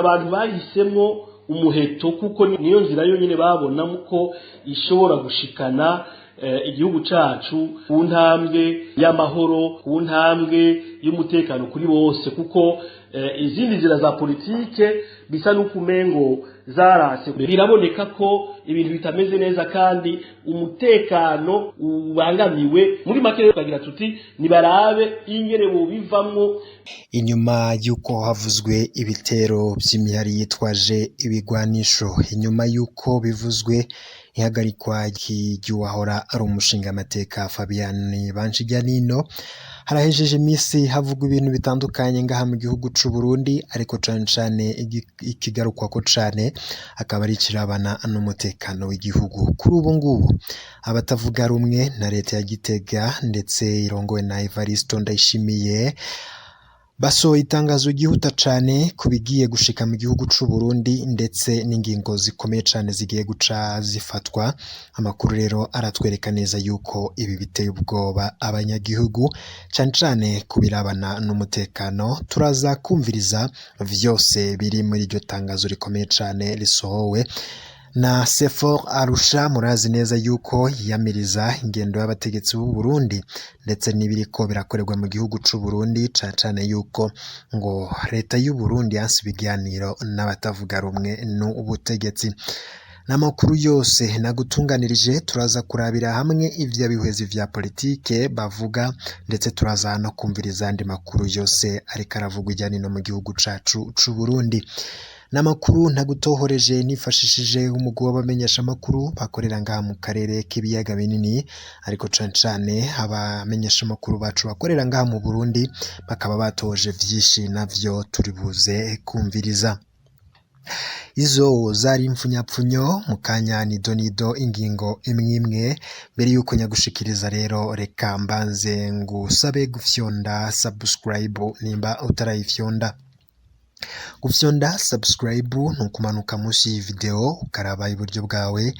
N'abantu bahisemwo umuheto, kuko niyo nzira yonyine babona ko ishobora gushikana igihugu cacu ku ntambwe y'amahoro, ku ntambwe y'umutekano kuri bose, kuko izindi nzira za politike bisa n'ukumengo zarase. Biraboneka ko ibintu bitameze neza kandi umutekano ubangamiwe. Muri make rero tukagira tuti nibarabe ingene bobivamwo. Inyuma y'uko havuzwe ibitero vy'imihari yitwaje ibigwanisho, inyuma y'uko bivuzwe ihagarikwa ry'uwahora ari umushingamateka Fabian Banshijyanino, harahejeje imisi havugwa ibintu bitandukanye ngaha mu gihugu c'u Burundi, ariko cane cane ikigarukwako cane akaba ari ikirabana n'umutekano w'igihugu. Kuri ubu ngubu abatavuga rumwe na leta ya Gitega ndetse irongowe na Evaristo Ndayishimiye basohoye itangazo ryihuta cane ku bigiye gushika mu gihugu c'u Burundi ndetse n'ingingo zikomeye cane zigiye guca zifatwa. Amakuru rero aratwereka neza yuko ibi biteye ubwoba abanyagihugu, cane cane ku birabana n'umutekano. Turaza kumviriza vyose biri muri iryo tangazo rikomeye cane risohowe na Sefor Arusha. Murazi neza yuko yiyamiriza ingendo y'abategetsi b'u Burundi ndetse n'ibiriko birakorerwa mu gihugu c'u Burundi, cane cane yuko ngo leta y'u Burundi yanse ibiganiro n'abatavuga rumwe n'ubutegetsi. N'amakuru yose nagutunganirije, turaza kurabira hamwe ivy'abihwezi vya politike bavuga, ndetse turaza no kumviriza andi makuru yose ariko aravugwa ijyanye no mu gihugu cacu c'u Burundi. N'amakuru ntagutohoreje nifashishije umugwi w'abamenyeshamakuru bakorera ngaha mu karere k'ibiyaga binini, ariko cane cane abamenyeshamakuru bacu bakorera ngaha mu Burundi bakaba batoje vyinshi, navyo turi buze kumviriza. Izo zari impfunyapfunyo, mu kanya nido nido ingingo imwe imwe. Mbere yuko nyagushikiriza rero, reka mbanze ngusabe gufyonda subscribe nimba utarayifyonda. Gufyonda subscribe ni ukumanuka munsi y'iyi video, ukaraba iburyo bwawe,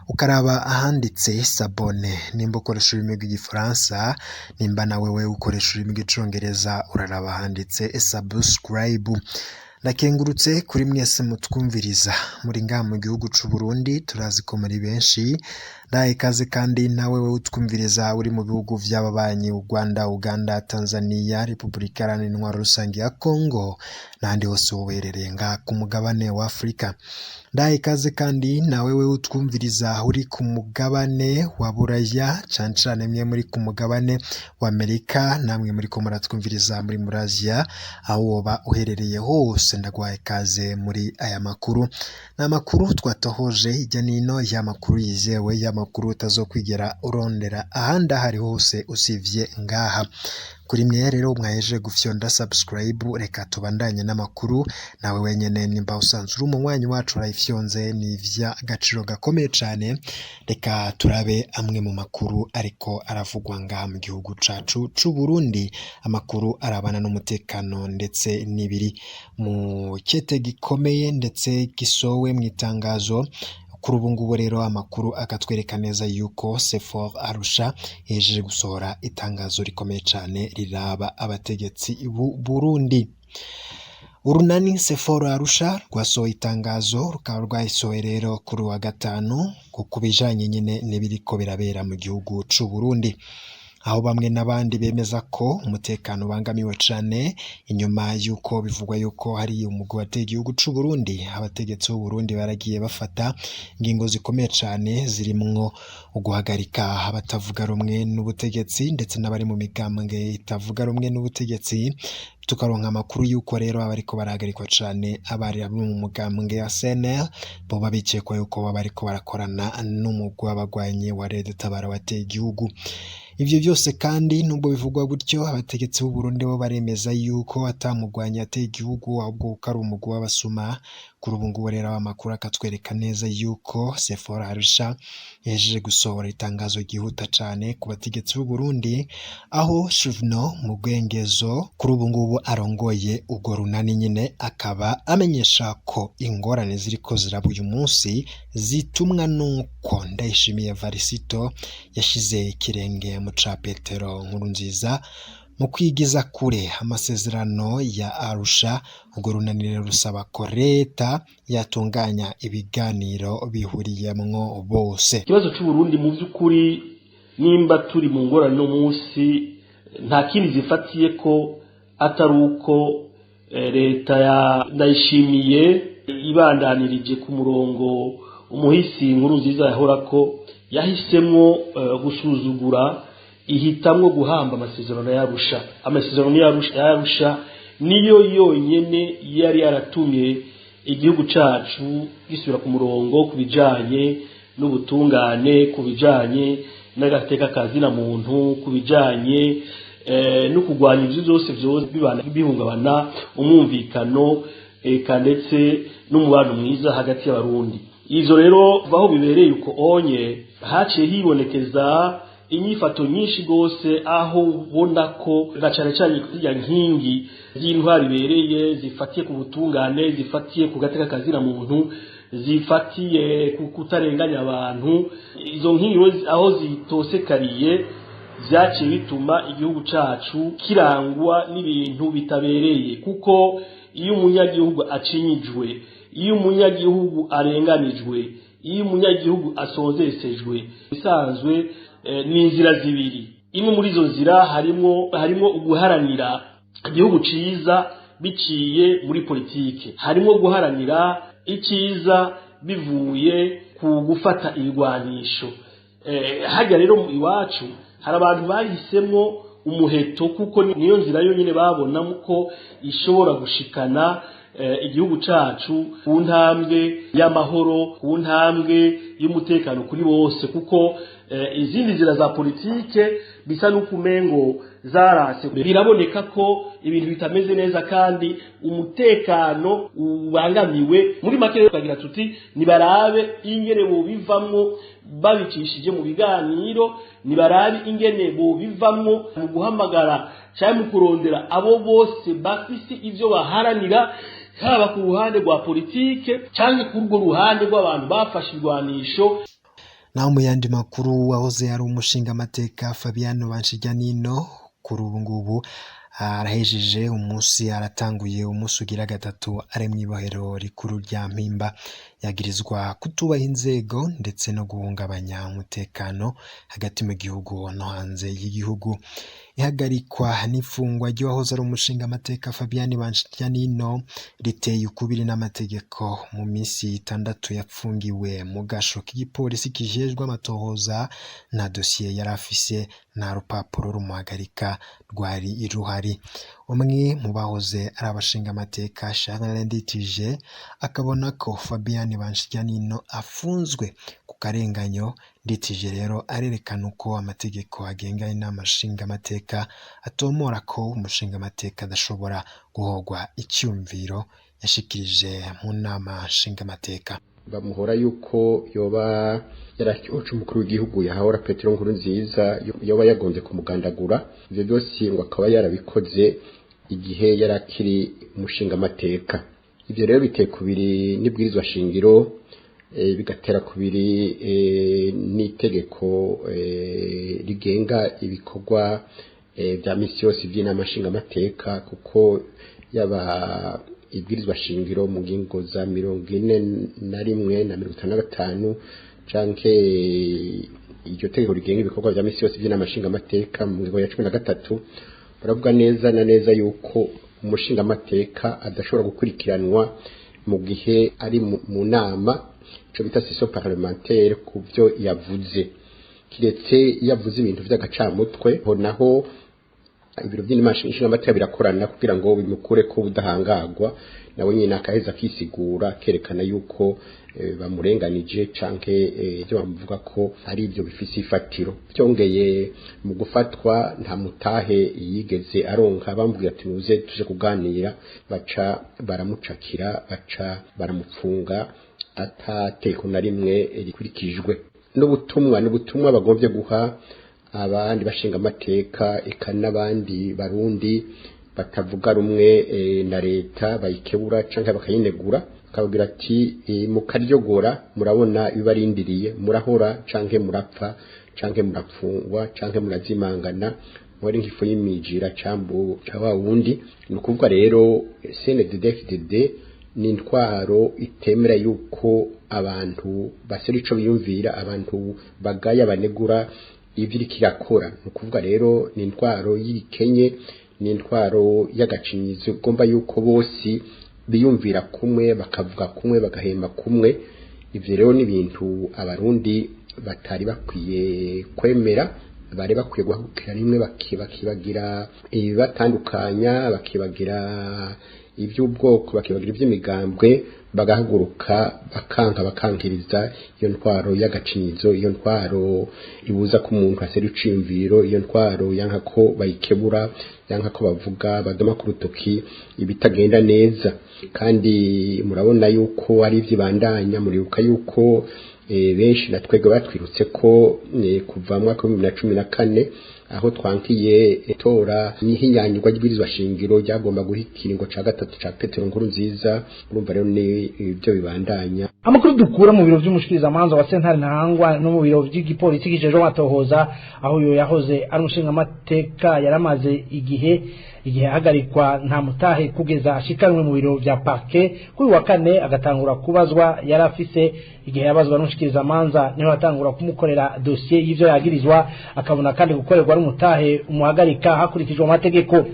ukaraba ahanditse s'abonner nimba ukoresha ururimi rw'igifaransa. Nimba nawe we ukoresha ururimi rw'icongereza, uraraba ahanditse subscribe. Ndakengurutse kuri mwese mutwumviriza muri ngaha mu gihugu c'u Burundi, turazi ko muri benshi. Ndaha ikaze kandi nawe we utwumviriza uri mu bihugu vy'ababanyi: u Rwanda, Uganda, Tanzania, Repubulika Iharanira Intwaro Rusange ya Congo n'ahandi hose woberereye ngaha ku mugabane wa Afurika. Ndaha ikaze kandi nawe we utwumviriza uri ku mugabane wa Buraya, cane cane mwe muri ku mugabane wa Amerika, namwe muriko muratwumviriza muri Aziya. Aho woba uherereye hose, ndaguhaye ikaze muri aya makuru. Ni amakuru twatohoje hirya n'ino, y'amakuru yizewe, y'amakuru utazokwigera urondera ahandi aho ari hose usivye ngaha. Kuri mwe rero mwahejeje gufyonda subscribe, reka tubandanye n'amakuru. Nawe wenyene nimba usanzwe uri umunywanyi wacu urayifyonze, ni ivy'agaciro gakomeye cane. Reka turabe amwe mu makuru ariko aravugwa ngaha mu gihugu cacu c'u Burundi, amakuru arabana n'umutekano ndetse n'ibiri mu kete gikomeye ndetse gisowe mu itangazo. Kuri ubu ngubu rero amakuru akatwereka neza yuko Sefor Arusha yejeje gusohora itangazo rikomeye cane riraba abategetsi b'u Burundi. Urunani Sefor Arusha rwasohoye itangazo, rukaba rwayisohoye rero kuri wa gatanu ku bijanye nyine n'ibiriko birabera mu gihugu c'u Burundi, aho bamwe n'abandi bemeza ko umutekano ubangamiwe cane inyuma y'uko bivugwa yuko hari umugwi wateye igihugu c'u Burundi. Abategetsi b'u Burundi baragiye bafata ingingo zikomeye cane, zirimwo uguhagarika abatavuga rumwe n'ubutegetsi ndetse n'abari mu migambwe itavuga rumwe n'ubutegetsi. Tukaronka amakuru y'uko rero abariko barahagarikwa cane abari abo mu mugambwe wa CNL, boba bikekwa yuko baba bariko barakorana n'umugwi w'abagwanyi wa Red Tabara wateye igihugu. Ivyo vyose kandi nubwo bivugwa gutyo, abategetsi b'u Burundi bo baremeza yuko ata mugwanyi yateye igihugu, ahubwo ko ari umugwi w'abasuma. Kuri ubu ngubu rero amakuru akatwereka neza yuko Sefor Arusha yahejeje gusohora itangazo ryihuta cane ku bategetsi b'u Burundi, aho Shuvno Mugwengezo kuri ubu ngubu arongoye urwo runani nyine akaba amenyesha ko ingorane ziriko ziraba uyu munsi zitumwa nuko Ndayishimiye Varisito yashize ikirenge mu ca Petero Nkurunziza. Mu kwigiza kure amasezerano ya Arusha, urwo runani rusaba ko leta yatunganya ibiganiro bihuriyemwo bose. Ikibazo c'Uburundi mu vy'ukuri, nimba turi mu ngorane no munsi, nta kindi zifatiye ko atari uko leta ya Ndayishimiye ibandanirije ku murongo umuhisi Inkuru Nziza yahorako, yahisemwo gusuzugura, ihitamwo guhamba amasezerano y'Arusha. Amasezerano y'Arusha niyo yonyene yari yaratumye igihugu cacu gisubira ku murongo ku bijanye n'ubutungane, ku bijanye n'agateka kazina muntu, ku bijanye no kurwanya ivyo vyose vyose bibana bihungabana umwumvikano, eka ndetse n'umubano mwiza hagati y'Abarundi. Ivyo rero aho bibereye uko onye, haciye hibonekeza inyifato nyinshi gose, aho ubona ko na cane cane zirya nkingi z'intwari ibereye zifatiye ku butungane, zifatiye ku gateka kazina muntu, zifatiye ku kutarenganya abantu, izo nkingi aho zitosekariye, vyaciye bituma igihugu cacu kirangwa n'ibintu bitabereye. Kuko iyo umunyagihugu acinyijwe, iyo umunyagihugu arenganijwe, iyo umunyagihugu asonzesejwe, bisanzwe ni inzira zibiri. Imwe muri izo nzira harimo uguharanira igihugu ciza biciye muri politike, harimo guharanira iciza bivuye ku gufata ibigwanisho. Hajya rero iwacu hari abantu bahisemwo umuheto, kuko niyo nzira yonyine babona ko ishobora gushikana igihugu cacu ku ntambwe y'amahoro, ku ntambwe y'umutekano kuri bose, kuko izindi nzira za politike bisa n'ukumengo zarase. Biraboneka ko ibintu bitameze neza kandi umutekano ubangamiwe. Muri make rero tukagira tuti nibarabe ingene bobivamwo babicishije mu biganiro, nibarabe ingene bobivamwo mu guhamagara canke mu kurondera abo bose bafise ivyo baharanira, haba ku ruhande rwa politike canke ku urwo ruhande rw'abantu bafashe irwanisho. Naho mu yandi makuru, wahoze ari umushingamateka Fabiano Banshijyanino kuri ubu ngubu arahejeje umunsi, aratanguye umunsi ugira gatatu ari mw'ibohero rikuru rya Mpimba, yagirizwa kutubaha inzego ndetse no guhungabanya umutekano hagati mu gihugu no hanze y'igihugu. Ihagarikwa n'ifungwa ry'uwahoze ari umushingamateka Fabian Banshijyanino riteye ukubiri n'amategeko. Mu minsi 6 yapfungiwe mu gasho k'igipolisi kijejwe amatohoza, nta dosiye yari afise, nta rupapuro rumuhagarika rwari ruhari. Umwe mu bahoze ari abashingamateka, Charles Nditije, akabona ko Fabian Banshijyanino afunzwe ku karenganyo. Nditije rero arerekana uko amategeko agenga inama nshingamateka atomora ko umushingamateka adashobora guhogwa icyumviro yashikirije mu nama nshingamateka. Bamuhora yuko yoba yarakyoca umukuru w'igihugu yahora Petero Nkurunziza, yoba yagombye kumugandagura. Ivyo byose ngo akaba yarabikoze igihe yarakiri umushingamateka. Ivyo rero biteye kubiri n'ibwirizwa shingiro, bigatera kubiri n'itegeko rigenga ibikorwa bya misi yose by'inama nshingamateka, kuko yaba ibwirizwa shingiro mu ngingo za 41 na 55 canke iryo tegeko rigenga ibikorwa bya misi yose by'inama nshingamateka mu ngingo ya 13, baravuga neza na neza yuko umushingamateka adashobora gukurikiranwa mu gihe ari mu nama, ico bita session parlementaire, ku byo yavuze, kiretse yavuze ibintu vy'agacamutwe. Ho naho ibiro by'inama nshingamateka birakorana kugira ngo bimukure ko budahangagwa, nawe nyine akaheza akisigura, kerekana yuko bamurenganije canke ibyo bamuvuga ko ari ibyo bifise ifatiro. Byongeye, mu gufatwa nta mutahe yigeze aronka bamubwira ati muze tuje kuganira. Baca baramucakira, baca baramupfunga atateko na rimwe rikurikijwe. N'ubutumwa bagombye guha abandi bashinga amateka, eka n'abandi Barundi batavuga rumwe na leta, bayikebura canke bakayinegura, bakabwira ati mukaryogora murabona ibibarindiriye, murahora canke murapfa canke murapfungwa canke murazimangana. ngo ari nk'ifu y'imijira cambu ca wa wundi. Ni ukuvuga rero CNDD-FDD ni intwaro itemera yuko abantu basera ico biyumvira, abantu bagaya banegura ivyo iriko irakora. Ni ukuvuga rero ni intwaro y'igikenye, ni intwaro y'agacinyizo igomba yuko bose biyumvira kumwe, bakavuga kumwe, bagahema kumwe. Ivyo rero ni ibintu abarundi batari bakwiye kwemera, bari bakwiye guhagurukira rimwe bakibagira ibibatandukanya, bakibagira iby'ubwoko, bakibagira iby'imigambwe, bagahaguruka bakanka bakankiriza iyo ntwaro y'agacinyizo, iyo ntwaro ibuza ko umuntu asera iciyumviro, iyo ntwaro yanka ko bayikebura, yanka ko bavuga badoma ku rutoki ibitagenda neza. Kandi murabona yuko ari ivyibandanya, muribuka yuko benshi na twebwe batwirutse ko kuva mu mwaka wa 2014 aho twankiye itora n'ihinyanyurwa ry'ibwirizwa shingiro ryagomba guha ikiringo ca gatatu ca Petero Nkurunziza. Urumva rero ni ibyo bibandanya. Amakuru dukura mu biro vy'umushikirizamanza wa sentare Ntahangwa no mu biro vy'igipolisi kijejwe amatohoza, aho uyo yahoze ari umushingamateka yaramaze igihe ahagarikwa nta mutahe kugeza ashikanwe mu biro vya parquet kuri wa kane agatangura kubazwa. Yari afise igihe yabazwa n'umushikirizamanza niho atangura kumukorera dossier y'ivyo yagirizwa, akabona kandi gukorerwa n'umutahe umuhagarika hakurikijwe amategeko.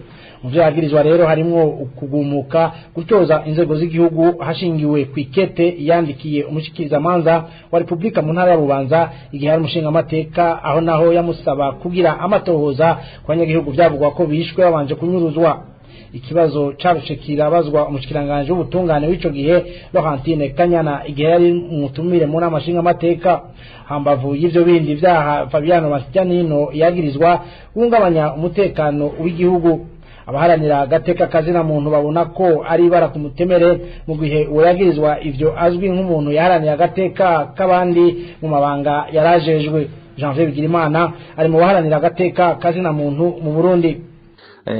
Mu vyo yagirizwa rero harimwo ukugumuka, gutyoza inzego z'igihugu hashingiwe kwikete yandikiye umushikirizamanza wa Republika mu ntara ya Bubanza igihe ari umushingamateka, aho naho yamusaba kugira amatohoza ku banyagihugu vyavugwa ko bishwe babanje kunyuruzwa. Ikibazo carushe kirabazwa umushikiranganje w'ubutungane w'ico gihe Laurentine Kanyana igihe yari umutumire mu nama nshingamateka. Hambavu y'ivyo bindi vyaha Fabiano Bastianino yagirizwa guhungabanya umutekano w'igihugu. Abaharanira agateka kazina muntu babona ko ari ibara ku mutemere mu gihe uwo yagirizwa ivyo azwi nk'umuntu yaharaniye agateka k'abandi mu mabanga yarajejwe. Janvier Bigirimana ari mu baharanira agateka kazina muntu mu Burundi.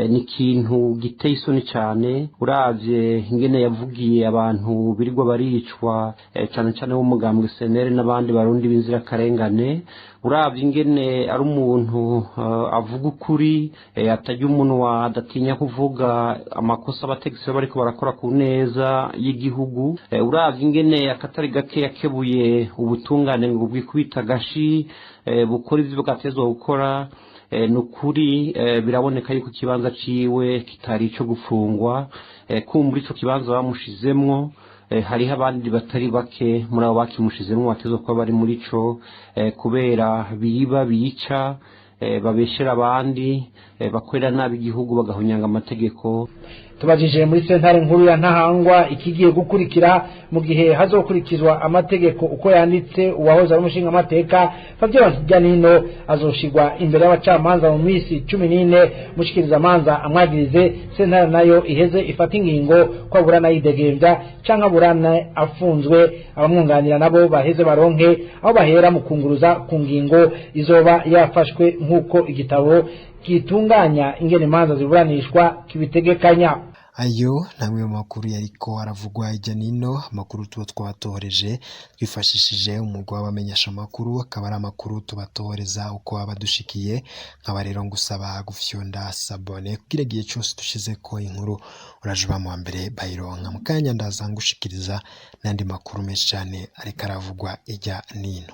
Ni ikintu giteye isoni cyane uravye ingene yavugiye abantu birirwa baricwa, cyane cyane b'umugambwe CNL n'abandi barundi b'inzirakarengane. Uravye ingene ari umuntu avuga ukuri, atarya umunwa, adatinya kuvuga amakosa abategetsi baba bariko barakora ku neza y'igihugu. Uravye ingene akatari gake yakebuye ubutungane ngo bwikubita agashi, bukora ivyo bwatezwa gukora. Nukuri biraboneka yuko ikibanza ciwe kitari ico gufungwa. Kumbura ico kibanza bamushizemwo, hariho abandi batari bake muri abo bakimushizemwo batezwa kuba bari muri co, kubera biba bica, babeshera abandi, bakorera nabi igihugu, bagahonyanga amategeko. Tubajije muri sentare nkuru ya Ntahangwa ikigiye gukurikira mu gihe hazokurikizwa amategeko uko yanditse, uwahoze ari umushingamateka Fabien Bastianino azoshigwa imbere y'abacamanza mu minsi 14, mushikirizamanza amwagirize, sentare nayo iheze ifata ingingo ko aburana yidegembya canke aburana afunzwe. Abamwunganira nabo baheze baronke aho bahera mu kunguruza ku ngingo izoba yafashwe nk'uko igitabo gitunganya ingene imanza ziburanishwa kibitegekanya. Ayo namwe mu makuru yariko aravugwa hirya nino, amakuru tuba twatohoreje twifashishije umugwi w'abamenyesha amakuru, akaba ari amakuru tubatohoreza uko aba adushikiye. Nkaba rero ngusaba gufyonda sabone kugira igihe cose dushizeko inkuru uraje uba mu wa mbere bayironka. Mu kanya ndaza ngushikiriza n'andi makuru menshi cane ariko aravugwa hirya nino.